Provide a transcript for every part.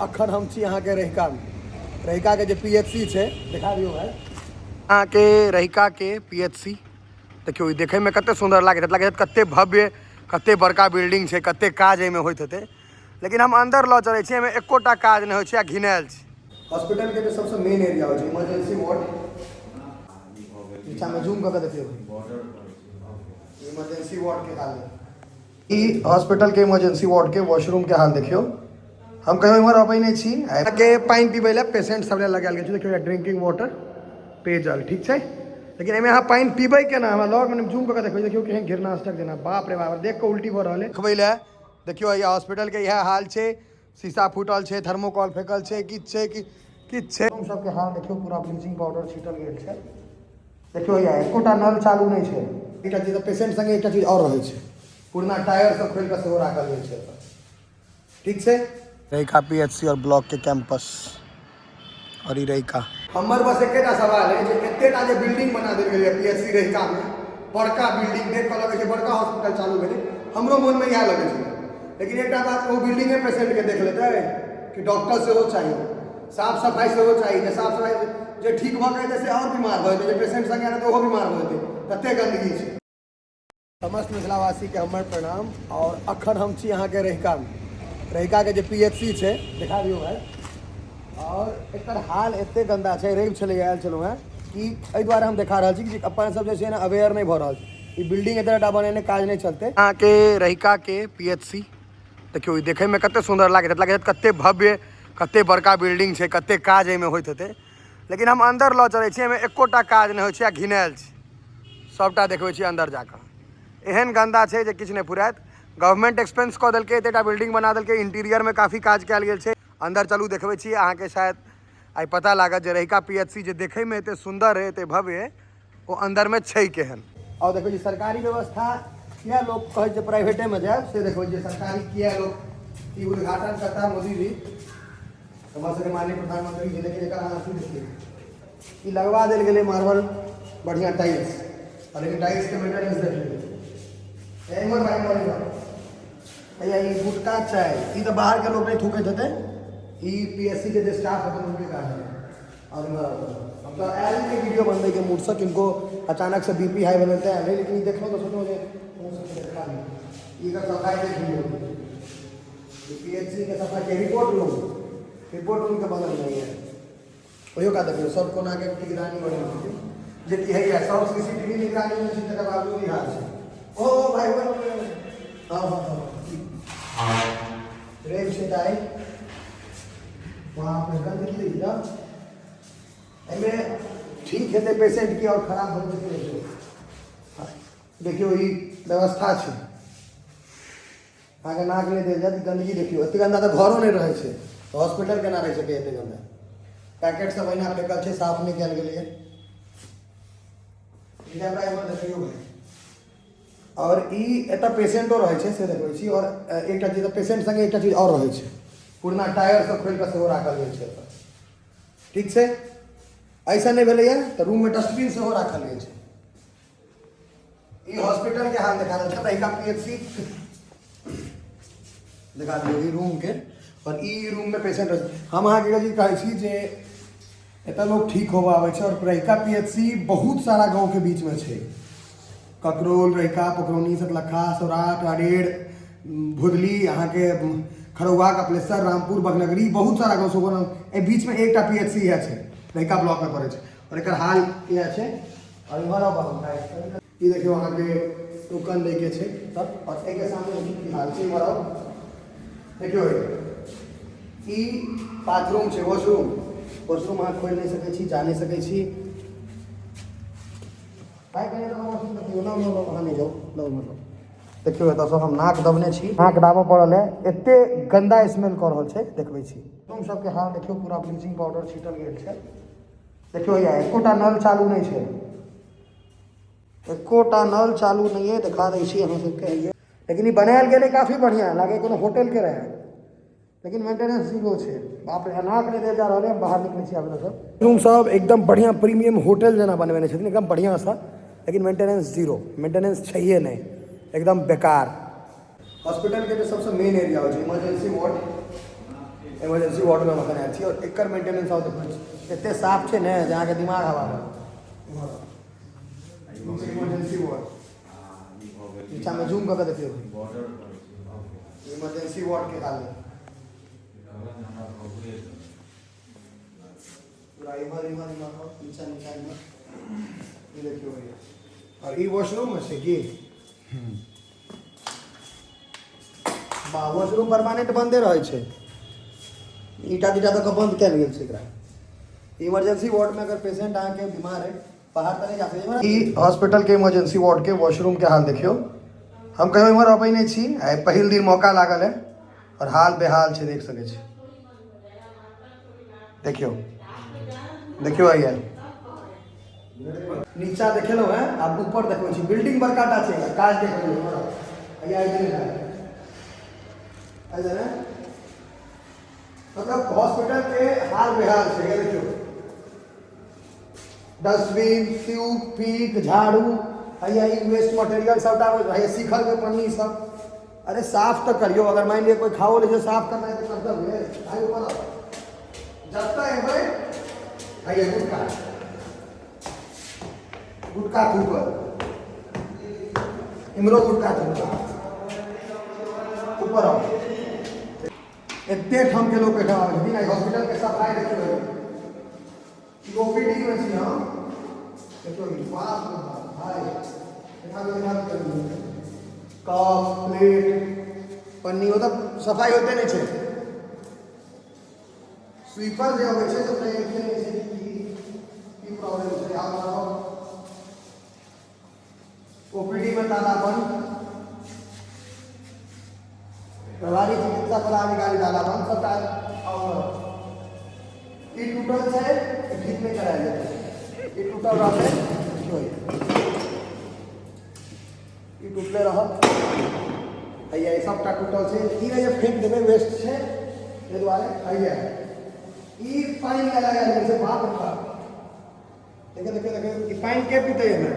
अखन हम छी अहाँके रहिकामे। रहिकाके जे पी एच सी छै, देखा दियौ भाइ। अहाँके रहिकाके पी एच सी देखियौ, ई देखैमे कते सुन्दर लागैत हेतै, लागैत हेतै कते भव्य, कते बड़का बिल्डिंग छै, कते काज एहिमे होइत हेतै। लेकिन हम अन्दर लऽ चलै छी, एहिमे एकोटा काज नहि होइ छै आ घिनायल छै। हॉस्पिटलके जे सबसँ मेन एरिया होइ छै इमरजेंसी वार्ड, पीछामे जूम कऽ के देखियौ, इमरजेंसी वार्डके हाल। ई हॉस्पिटल के इमरजेंसी वार्ड के वॉशरूम के हाल देखियो। हम कहियो इम्हर अबै नहि छी। के पानि पीबै लए पेशेंट सब लए लगायल गेल छै, देखियौ, ड्रिंकिंग वाटर, पेयजल, ठीक छै। लेकिन एहिमे अहाँ पानि पीबै केना? हमरा लग में जूम कऽ के देखबै, देखियौ केहन घृणास्पद जेना, बाप रे बाप, देख कऽ उल्टी भऽ रहल है। देखबै लए देखियौ, एहि हॉस्पिटल के इएह हाल छै। शीशा फूटल छै, थर्मोकॉल फेकल छै, किछु छै कि किछु छै। रूम सबके हाल देखियौ, पूरा ब्लीचिंग पाउडर छीटल गेल छै। देखियौ भैया, एकोटा नल चालू नहि छै। एकटा चीज पेशेंट संगे एकटा चीज आओर रहै छै, पुरना टायर सब खोलि कऽ सेहो राखल गेल छै एतऽ, ठीक छै। रहिका पी एच सी आओर ब्लॉक के कैंपस आओर ई रहिका। हमर बस एकेटा सवाल है जे एतेटा जे बिल्डिंग बना देल गेलै पी एच सी रहिकामे, बड़का बिल्डिंग देख कऽ लगै छै बड़का हॉस्पिटल चालू भेलै, हमरो मोनमे इएह लगै छै। लेकिन एकटा बात कहू, बिल्डिंगे पेशेंटके देख लेतै कि डॉक्टर सेहो चाही, साफ सफाइ सेहो चाही? जे साफ सफाइ जे ठीक भऽ के एतै से आओर बीमार भऽ जेतै, जे पेशेंट संगे आयल ओहो बीमार भऽ जेतै, तते गन्दगी छै। समस्त मिथिलावासीके हमर प्रणाम। और अखन हम छी अहाँके रहिकामे। रहिकाके जे पी एच सी छै, देखा दियौ भाइ। और एकर हाल एते गन्दा छै, रवि छलै आयल छलहुँ हेँ कि एहि दुआरे हम देखा रहल छी कि अपन सब जे छै ने अवेयर नहि भऽ रहल छै। ई बिल्डिंग एतेटा बनेने काज नहि चलतै। अहाँके रहिकाके पी एच सी देखियौ, ई देखैमे कते सुन्दर लागैत हेतै, लागैत हेतै कते भव्य, कते बड़का बिल्डिंग छै, कते काज एहिमे होइत हेतै। लेकिन हम अन्दर लऽ चलै छी, एहिमे एकोटा काज नहि होइ छै आ घिनायल छै। सबटा देखबै छी अन्दर जाकऽ, एहन गन्दा छै जे किछु नहि फुरायत। गवर्नमेंट एक्सपेंस कऽ देलकै, एतेटा बिल्डिंग बना देलकै, इंटीरियरमे काफी काज कयल गेल छै। अन्दर चलू, देखबै छी अहाँके। शायद आइ पता लागत जे रहिका पी एच सी जे देखैमे एते सुन्दर है, एते भव्य है, ओ अन्दरमे छै केहन। आओर देखबै छी सरकारी व्यवस्था किया लोक कहै छै प्राइवेटेमे जायब, से देखबै छी सरकारी किया लोक। ई उद्घाटन करता मोदीजी, हमर सबके माननीय प्रधानमंत्री जी। लेकिन एकर अहाँ अथी देखियौ, ई लगवा देल गेलै मार्बल, बढ़िआँ टाइल्स, आ लेकिन टाइल्सके मेंटेनेंस देख लियौ। एम्हर भाइ, एम्हर, एम्हर भैया। ई गुटका चाय, ई तऽ बाहरके लोक नहि थूकैत हेतै, ई पी एस सी के जे स्टाफ हेतै हुनके काज हेतै। आओर एम्हर आउ। हम तऽ आयल के वीडियो बनबैके मूडसँ, किनको अचानक से बी पी हाई बनल तऽ आयल रहै, लेकिन ई देखलहुँ तऽ सोचलहुँ जे अहूँ सबके देखा दी। ई एकर सफाइ देख लियौ, पी एच सी के सफाइ के। रिपोर्ट रूम, रिपोर्ट रूम के बगलमे यऽ। ओहियो का देखियौ, सब कोना के निगरानी बनेने छथिन, जे कि हैया सब सीसीटीवी निगरानी मे छै, तकर बावजूद ई हाल छै। ओ भाइ, ओ हाँ हाँ हाँ, रवि छै तऽ आइ वहाँ पे गंदगी देखी ना। एहिमे ठीक हेतै पेशेंट की आओर खराब भऽ जेतै? देखियौ, देखियौ, ई व्यवस्था छै। अहाँके नाक नहि देल जायत। गन्दगी देखियौ, एते गन्दा तऽ घरो नहि रहै छै, तऽ हॉस्पिटल केना रहि सकैए? एते गन्दा पैकेट सब एहिना फेकल छै, साफ नहि कयल गेलैए। कैमरा एम्हर देखियौ भाइ। आओर ई एतऽ पेशेंटो रहै छै, से देखबै छी। आओर एकटा चीज, पेशेंट संगे एकटा चीज आओर रहै छै, पुरना टायर सब खोलि कऽ सेहो राखल गेल छै एतऽ, ठीक छै। ऐसा नहि भेलैए तऽ रूममे डस्टबिन सेहो राखल गेल छै। ई हॉस्पिटल के हाल देखा रहल छै, रहिका पी एच सी देखा दियौ ई रूम के। और ई रूम में पेशेंट रहै। हम अहाँके जी कहै छी जे एतऽ लोग ठीक होबऽ आबै छै। और रहिका पी एच सी बहुत सारा गाँव के बीच में छै। ककरोल, रहिका, पोखरौनी, सतलखा, सौराठ, अरेर, भुदली, अहाँके खरौआ, कपिलेश्वर, रामपुर, बघनगरी, बहुत सारा गाँव सब एहि बीच में एकटा पी एच सी इएह छै, रहिका ब्लॉक में पड़ै छै। और एकर हाल इएह छै। और इम्हर आउ बाबू। ई देखियौ, अहाँके टोकन लै के छै तब। और एहिके सामने देखियौ की हाल छै। इम्हर आउ, देखियौ, ई बाथरूम छै, वॉशरूम। वॉशरूम अहाँ खोलि नहि सकै छी, जा नहि सकै छी। भाइ, कनि एतऽ वॉशरूम देखियौ। लो लो लो, अहाँ नहि जाउ, लो लो। देखियौ, एतऽसँ हम नाक दबने छी, नाक दाबऽ पड़ल है, एते गन्दा स्मेल कऽ रहल छै। देखबै छी रूम सबके हाल देखियौ, पूरा ब्लीचिंग पाउडर छीटल गेल छै। देखियौ भैया, एकोटा नल चालू नहि छै, एकोटा नल चालू नहि है। देखा दै छी अहाँ सबके हैया। लेकिन ई बनायल गेलै काफी बढ़िआँ, लागै कोनो होटलके रहै, लेकिन मेंटेनेंस जीरो छै। बाप रे, नाक नहि देल जा रहल है। बाहर निकलै छी आब सब। रूम सब एकदम बढ़िआँ, प्रीमियम होटल जेना बनबेने छथिन, एकदम बढ़िआँसँ, लेकिन मेंटेनेंस जीरो, मेंटेनेंस छैहे नहि, एकदम बेकार। हॉस्पिटलके जे सबसँ मेन एरिया होइ छै इमरजेंसी वार्ड। इमरजेंसी वार्डमे हम एखन आयल छी आओर एकर मेंटेनेंस आउ देखबै छी एते साफ छै ने जे अहाँके दिमाग हवा इमरजेंसी वार्ड नीचामे जूम कऽ के देखियौ इमरजेंसी वार्ड के हाल है। पूरा इम्हर इम्हर इम्हर और नीचा नीचा इम्हर। ई देखियौ भैया, और ई वॉशरूम में छै की बा वॉशरूम परमानेंट बंदे रहै छै, ईटा तीटा दऽ कऽ बंद कयल गेल छै एकरा। इमरजेंसी वार्ड में अगर पेशेंट अहाँके बीमार है, बाहर तऽ नहि जा सकै। ई हॉस्पिटल के इमरजेंसी वार्ड के वॉशरूम के हाल देखियौ। हम कहियो इम्हर अबै नहि छी, आइ पहिल दिन मौका लागल है और हाल बेहाल छै, देख सकै छी। देखियौ देखियौ भैया, नीचा देखेलहुँ हैं, आब ऊपर देखबै छी। बिल्डिंग बड़का टा छै, काज देखबै भैया। एहि ने मतलब हॉस्पिटल के हाल बेहाल छै। देखियौ, डस्टबिन, ट्यूब पीक, झाड़ू, हैया ई वेस्ट मटेरियल सबटा, हैया सीखल के पन्नी सब। अरे साफ तऽ करियौ, अगर मानि लिअ कोइ खाओ लै छै, साफ करनाइ तऽ कर्तव्य है भाई। ऊपर आउ, जतऽ एबै हैया गुटखा, गुटखा थूकल, इम्हरो गुटखा थूकल। ऊपर आउ, एते ठाम के लोग एहिठाम आबै छथिन। हॉस्पिटल के सफाई देखियौ। ओपीडी में छी हम, देखियौ ई, बाप रे बाप भाई, देखा दो, देखा दो। कप, प्लेट, पन्नी, ओ तऽ सफाई होइते नहि छै। स्वीपर जे अबै छै से देखते नहि छै कि की की प्रॉब्लम छै। आब ओपीडी में ताला बंद, प्रभारी चिकित्सा पदाधिकारी ताला बंद, सबटा। आओर ई टूटल छै, ई ठीक नहि करायल जेतै, ई टूटल रहतै। देखियौ, ई टूटले रहत। हैया ई सबटा टूटल छै, ई नहि जे फेंक देबै, वेस्ट छै, ताहि दुआरे। हैया ई पानि लए लगायल गेल छै। बाप रे बाप, देखियौ देखियौ देखियौ, ई पानि के पीतै एहिमे?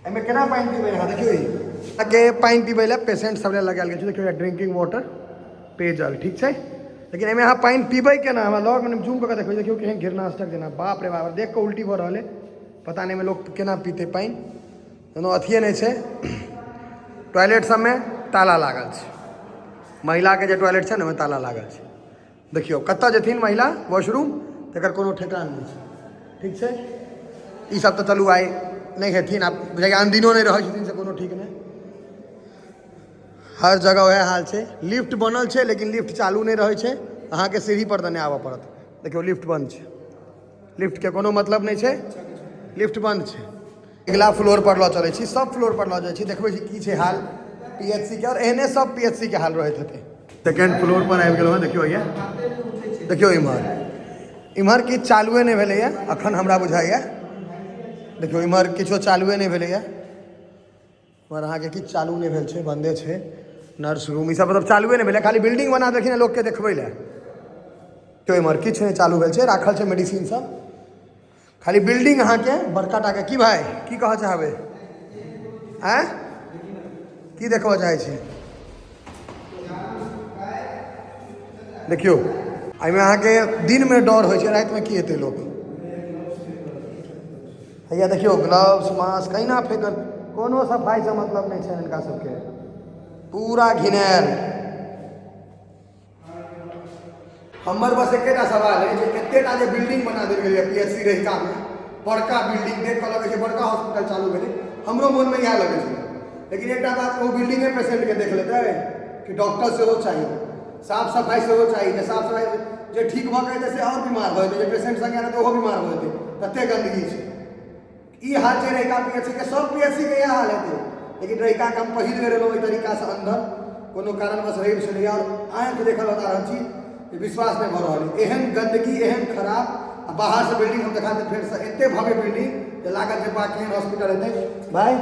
एहिमे केना पानि पीबै अहाँ? देखियौ, ई के पानि पीबै लए पेशेंट सब लए लगायल गेल छै। देखियौ, ड्रिंकिंग वाटर, पेयजल, ठीक छै, लेकिन एहिमे अहाँ पानि पीबै केना? हमरा लगमे जूम कऽ के देखबै, देखियौ केहन घृणास्पद जेना। बाप रे बाप, देख कऽ उल्टी भऽ रहल अइ। पता नहि एहिमे लोक केना पीतै पानि, कोनो अथिए नहि छै। टॉयलेट सबमे ताला लागल छै, महिलाके जे टॉयलेट छै ने, ओहिमे ताला लागल छै। देखियौ, कतऽ जेथिन महिला वॉशरूम, तकर कोनो ठेकान नहि छै। ठीक छै, ई सब तऽ चलू आइ नहि हेथिन, आब बुझाइए आन दिनो नहि रहै छथिन, से कोनो ठीक नहि। हर जगह वएह हाल छै। लिफ्ट बनल छै लेकिन लिफ्ट चालू नहि रहै छै, अहाँके सीढ़ी पर दने आबऽ पड़त। देखियौ, लिफ्ट बंद छै, लिफ्टके कोनो मतलब नहि छै, लिफ्ट बंद छै। अगिला फ्लोर पर लऽ चलै छी, सब फ्लोर पर लऽ जाइ छी, देखबै छी की छै हाल पीएचसी के, और एहने सब पीएचसी के हाल रहैत हेतै। सेकेंड फ्लोर पर आबि गेलहुँ हँ। देखियौ भैया, देखियौ इम्हर, इम्हर किछु चालुए नहि भेलैए अखन हमरा बुझाइए। देखियौ, इम्हर किछो चालुए नहि भेलैए। इम्हर अहाँके किछु चालू नहि भेल छै, बन्दे छै। नर्स रूम ई सब मतलब चालुए नहि भेलै, खाली बिल्डिंग बना देलखिन लोकके देखबै लए। देखियौ, इम्हर किछु नहि चालू भेल छै, राखल छै मेडिसिन सब, खाली बिल्डिंग अहाँके बड़का टाके। की भाई, की कहऽ चाहबै? आँय, की देखबऽ चाहै छी? देखियौ, एहिमे अहाँके दिनमे डर होइ छै, रातिमे की हेतै लोक? हैया देखियौ, ग्लव्स, मास्क अहिना फेकल, कोनो सफाइसँ मतलब नहि छै हिनका सबके, पूरा घिनायल। हमर बस एकेटा सवाल है जे एतेटा जे बिल्डिंग बना देल गेलै पीएचसी रहिकामे, बड़का बिल्डिंग देख कऽ लगै छै बड़का हॉस्पिटल चालू भेलै, हमरो मोनमे इएह लगै छै। लेकिन एकटा बात, ओ बिल्डिंगे पेशेंटके देख लेतै कि डॉक्टर सेहो चाही, साफ सफाइ सेहो चाही। जे साफ सफाइ जे ठीक भऽ के एतै से आओर बीमार भऽ जेतै, जे पेशेंट संगे आनतै ओहो बीमार भऽ जेतै, तते गन्दगी छै। ई हाल छै रहिका पीएचसी के, सब पीएचसी के इएह हाल हेतै, लेकिन रहिका के हम पहिल बेर एलहुँ एहि तरीकासँ अन्दर, कोनो कारणवश रवि छलैए, आओर आँखि देखल बता रहल छी जे विश्वास नहि भऽ रहल अइ, एहन गन्दगी, एहन खराब। आ बाहरसँ बिल्डिंग हम देखा देब फेरसँ, एते भव्य बिल्डिंग जे लागत जे बा केहन हॉस्पिटल हेतै। भाय,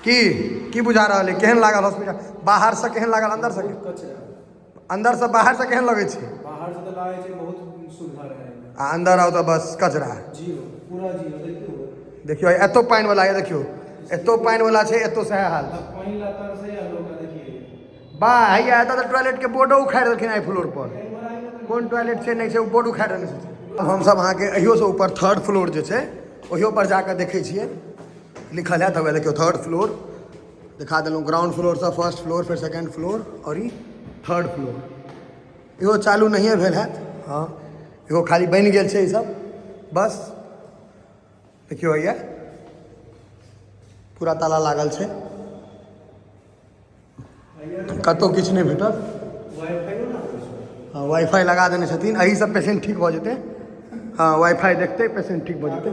की की बुझा रहल अइ? केहन लागल हॉस्पिटल? बाहरसँ केहन लागल? अन्दरसँ? कचरा। अन्दरसँ बाहरसँ केहन लगै छै? बाहर से तऽ लागै छै बहुत सुविधा रहै। आ अन्दर आउ तऽ बस कचरा। जीरो, पूरा जीरो, देखियौ। देखियौ, एतौ पानि वाला यऽ, देखियौ, एतौ पानि वाला छै, एतौ सएह हाल छै। पानि ला तरसै या लोग, देखिए। बा हैया एतऽ तऽ टॉयलेटके बोर्डो उखाड़ि देलखिन एहि फ्लोर पर। कोन टॉयलेट छै नहि छै ओ बोर्ड उखाड़ि देने छथिन। आब हमसब अहाँके एहियोसँ ऊपर थर्ड फ्लोर जे छै ओहियो पर जाकऽ देखै छियै, लिखल हैत। हौवे देखियौ थर्ड फ्लोर देखा देलहुँ, ग्राउंड फ्लोरसँ फर्स्ट फ्लोर, फेर सेकेंड फ्लोर आओर ई थर्ड फ्लोर। इहो चालू नहिए भेल हैत। हँ, इहो खाली बनि गेल छै ई सब बस। देखियौ हैया पूरा ताला लागल छै, कतहु किछु नहि भेटत। हँ, वाईफाई लगा देने छथिन, एहिसँ पेशेंट ठीक भऽ जेतै। हँ, वाईफाई देखतै पेशेंट ठीक भऽ जेतै।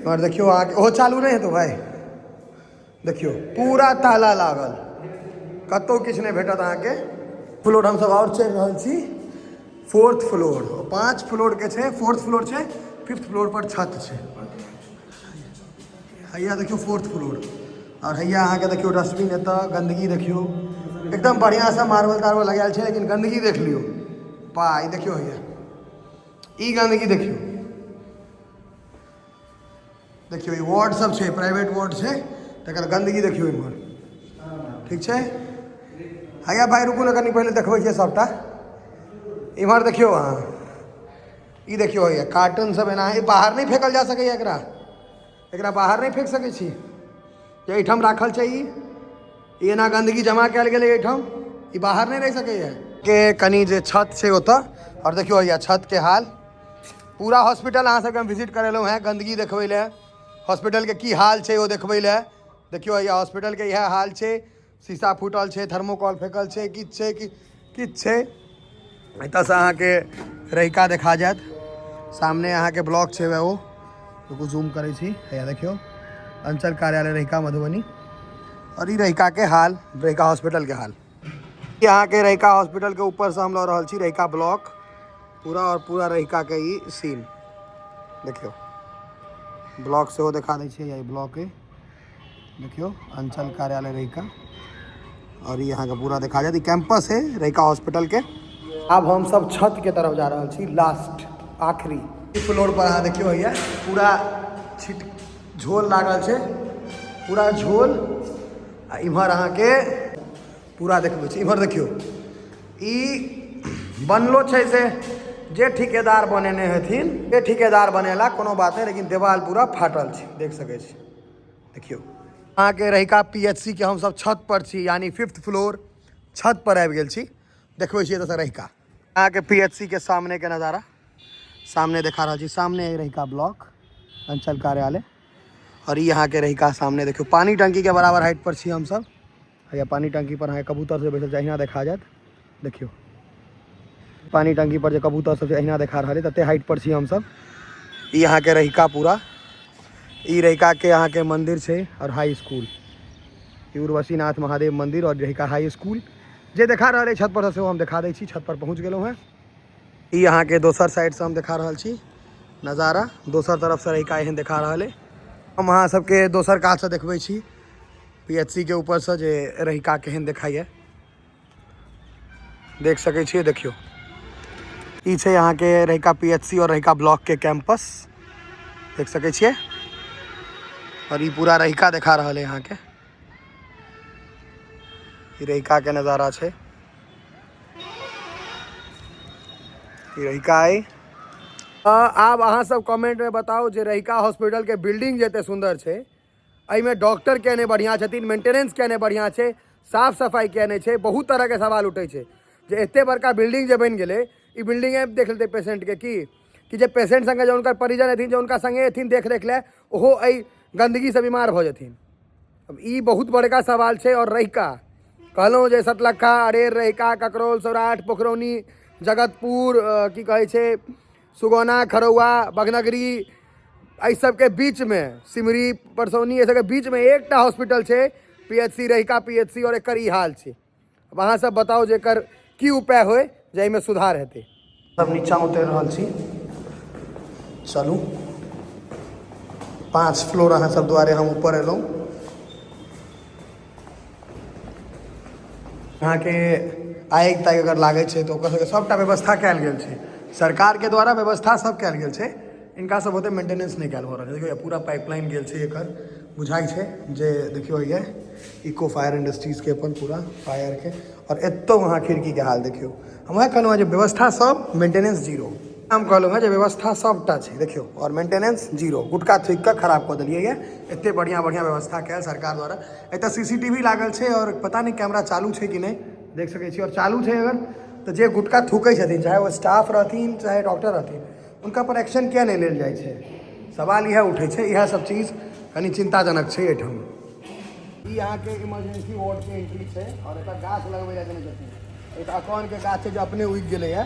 आओर देखियौ अहाँके ओहो चालू नहि हेतौ भाइ। देखियौ पूरा ताला लागल, कतहु किछु नहि भेटत अहाँके। फ्लोर हमसब आओर चढ़ि रहल छी, फोर्थ फ्लोर। 5 फ्लोरके छै, फोर्थ फ्लोर छै, फिफ्थ फ्लोर पर छत छै। हैया देखियौ फोर्थ फ्लोर। आओर हैया अहाँके देखियौ डस्टबिन, एतऽ गन्दगी देखियौ, एकदम बढ़िआँसँ मार्बल तार्बल लगायल छै, लेकिन गन्दगी देख लियौ। पा ई देखियौ, हैया ई गन्दगी देखियौ। देखियौ ई वार्ड सब छै, प्राइवेट वार्ड छै, तकर गन्दगी देखियौ इम्हर। ठीक छै हैया भाइ, रुकू ने कनि, पहिले देखबै छियै सबटा। इम्हर देखियौ अहाँ, ई देखियौ हैया कार्टून सब एना बाहर नहि फेकल जा सकैए, एकरा एकरा बाहर नहि फेक सकै छी जे एहिठाम राखल छै। ई एना गन्दगी जमा कयल गेलै एहिठाम, ई बाहर नहि रहि सकैए। के कनि जे छत छै ओतऽ, आओर देखियौ हैया छत के हाल। पूरा हॉस्पिटल अहाँ सबके हम विजिट करेलहुँ हेँ, गन्दगी देखबै लए, हॉस्पिटलके की हाल छै ओ देखबै लए। देखियौ हैया हॉस्पिटलके इएह हाल छै, शीशा फूटल छै, थर्मोकॉल फेकल छै, किछु छै कि किछु छै। एतऽसँ अहाँके रहिका देखा जायत, सामने अहाँके ब्लॉक छै ओ। रुकू जूम करै छी। हैया देखियौ अंचल कार्यालय रहिका मधुबनी। और ई रहिका के हाल, रहिका हॉस्पिटल के हाल। ई अहाँके रहिका हॉस्पिटल के ऊपर से हम लऽ रहल छी रहिका ब्लॉक पूरा, और पूरा रहिका के ई सीन देखियौ। ब्लॉक सेहो देखा दै छियै, ई ब्लॉक अइ देखियौ अंचल कार्यालय रहिका। और ई अहाँके पूरा देखा जायत, ई कैंपस है रहिका हॉस्पिटल के। आब हम सब छत के तरफ जा रहल छी, लास्ट आखिरी फ्लोर पर। अहाँ देखियौ हैया पूरा छिट झोल लागल छै, पूरा झोल। आ इम्हर अहाँके पूरा देखबै छी। इम्हर देखियौ ई बनलो छै से जे ठिकेदार बनेने हेथिन, जे ठिकेदार बनेला कोनो बात नहि, लेकिन देवाल पूरा फाटल छै, देख सकै छी। देखियौ अहाँके रहिका PHC के हमसब छत पर छी, यानी फिफ्थ फ्लोर छत पर आबि गेल छी। देखबै छी एतऽसँ रहिका अहाँके PHC के सामने के नजारा सामने देखा रहल छी। सामने रहिका ब्लॉक अंचल कार्यालय, और ई अहाँके रहिका सामने देखियौ पानी टंकी के बराबर हाइट पर छी हमसब। हैया पानी टंकी पर अहाँके कबूतर सब बैसल छै, अहिना देखा जायत। देखियौ पानी टंकी पर जे कबूतर सब छै अहिना देखा रहल है, तते हाइट पर छी हमसब। ई अहाँके रहिका पूरा, ई रहिका के अहाँके मंदिर छै और हाई स्कूल, ई उर्वशीनाथ महादेव मंदिर और रहिका हाई स्कूल जे देखा रहल है छत पर से हम देखा दै छी। छत पर पहुँच गेलहुँ हेँ। ई अहाँके दोसर साइड से हम देखा रहल छी नजारा, दोसर तरफ से रहिका एहन देखा रहल है। हम अहाँ सबके दोसर कात से देखबै छी PHC के ऊपर से जे रहिका केहन देखाइए, देख सकै छियै। देखियौ ई छै अहाँके रहिका PHC और रहिका ब्लॉक के कैंपस, देख सकै छियै। और ई पूरा रहिका देखा रहल है अहाँके, ई रहिका के नजारा छै, ई रहिका है। आब अहाँ सब कमेंट में बताउ जे रहिका हॉस्पिटल के बिल्डिंग जते सुंदर छै, एहिमे डॉक्टर किया नहि बढ़िआँ छथिन, मेंटेनेंस किया नहि बढ़िआँ छै, साफ सफाइ किया नहि छै। बहुत तरहके सवाल उठै छै जे एते बड़का बिल्डिंग जे बनि गेलै, ई बिल्डिंगे देख लेतै पेशेंटके की जे पेशेंट संगे जे हुनकर परिजन हेथिन, जे हुनका संगे हेथिन देख रेख लए, ओहो एहि गन्दगीसँ बीमार भऽ जेथिन। अब ई बहुत बड़का सवाल छै। और रहिका कहलहुँ जे सतलखा, अरेर, रहिका, ककरौल, सौराठ, पोखरौनी, जगतपुर, की कहै छै सुगौना, खरौआ, बघनगरी, एहि सबके बीचमे सिमरी, परसौनी, एहि सबके बीचमे एकटा हॉस्पिटल छै PHC, Rahika PHC, और एकर ई हाल छै। अब अहाँ सब बताउ जे एकर की उपाय होय जे एहिमे सुधार हेतै। सब नीचा उतरि रहल छी, चलू 5 फ्लोर अहाँ सब दुआरे हम ऊपर एलहुँ। अहाँके आगि तागि अगर लागै छै तऽ ओकर सबके सबटा व्यवस्था कयल गेल छै, सरकारके द्वारा व्यवस्था सब कयल गेल छै। इनका सब ओते मेंटेनेंस नहि कयल भऽ रहल छै। देखियौ, पूरा पाइपलाइन गेल छै एकर। बुझाइ छै जे देखियौ, ये इको फायर इंडस्ट्रीजके अपन पूरा फायरके। आओर एतौ अहाँ खिड़कीके हाल देखियौ। हम वएह कहलहुँ जे व्यवस्था सब, मेंटेनेंस जीरो। हम कहलहुँ हँ जे व्यवस्था सबटा छै, देखियौ, आओर मेंटेनेंस जीरो। गुटका थूकि कऽ खराब कऽ देलियै ये एते बढ़िआँ बढ़िआँ व्यवस्था कयल सरकार द्वारा। एतऽ सीसीटीवी लागल छै आओर पता नहि कैमरा चालू छै कि नहि। देख सकै छी। आओर चालू छै अगर तऽ जे गुटका थूकै छथिन, चाहे ओ स्टाफ रहथिन, चाहे डॉक्टर रहथिन, हुनका पर एक्शन किया नहि लेल जाइ छै? सवाल इएह उठै छै। इएह सब चीज कनि चिन्ताजनक छै एहिठाम। ई अहाँके इमरजेंसी वार्डके एंट्री छै आओर एतऽ गाछ लगबै लए देने छथिन। एतऽ अकौनके गाछ छै जे अपने उगि गेलैए।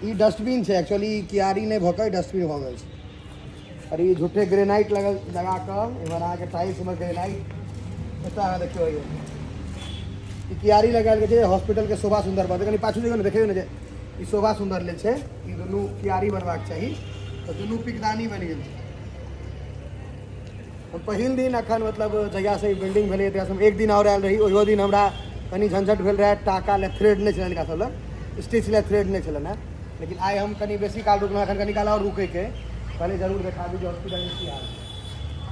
ई डस्टबिन छै। एक्चुअली ई कियारी नहि भऽ कऽ डस्टबिन भऽ गेल छै। आओर ई झूठे ग्रेनाइट लगल लगा कऽ, एम्हर अहाँके टाइल्स, एम्हर ग्रेनाइट। एतऽ अहाँ देखियौ, ई कियारी लगायल गेल छै। हॉस्पिटलके शोभा सुन्दर बनतै। कनि पाछू जइयौ ने, देखियौ ने जे ई शोभा सुन्दर लेल छै। ई दुनू कियारी बनबाक चाही तऽ दुनू पिकदानी बनि गेल छै। हम पहिल दिन अखन, मतलब जहियासँ ई बिल्डिंग भेलै तहियासँ हम एक दिन आओर आयल रही। ओहियो दिन हमरा कनि झंझट भेल रहए। टाका लए थ्रेड नहि छलनि हिनका सब लग, स्टिच लए थ्रेड नहि छलनि हेँ। लेकिन आइ हम कनि बेसी काल रुकलहुँ। एखन कनि काल आओर रुकैके कहलियै, जरूर देखाबी जे हॉस्पिटलमे की हाल छै।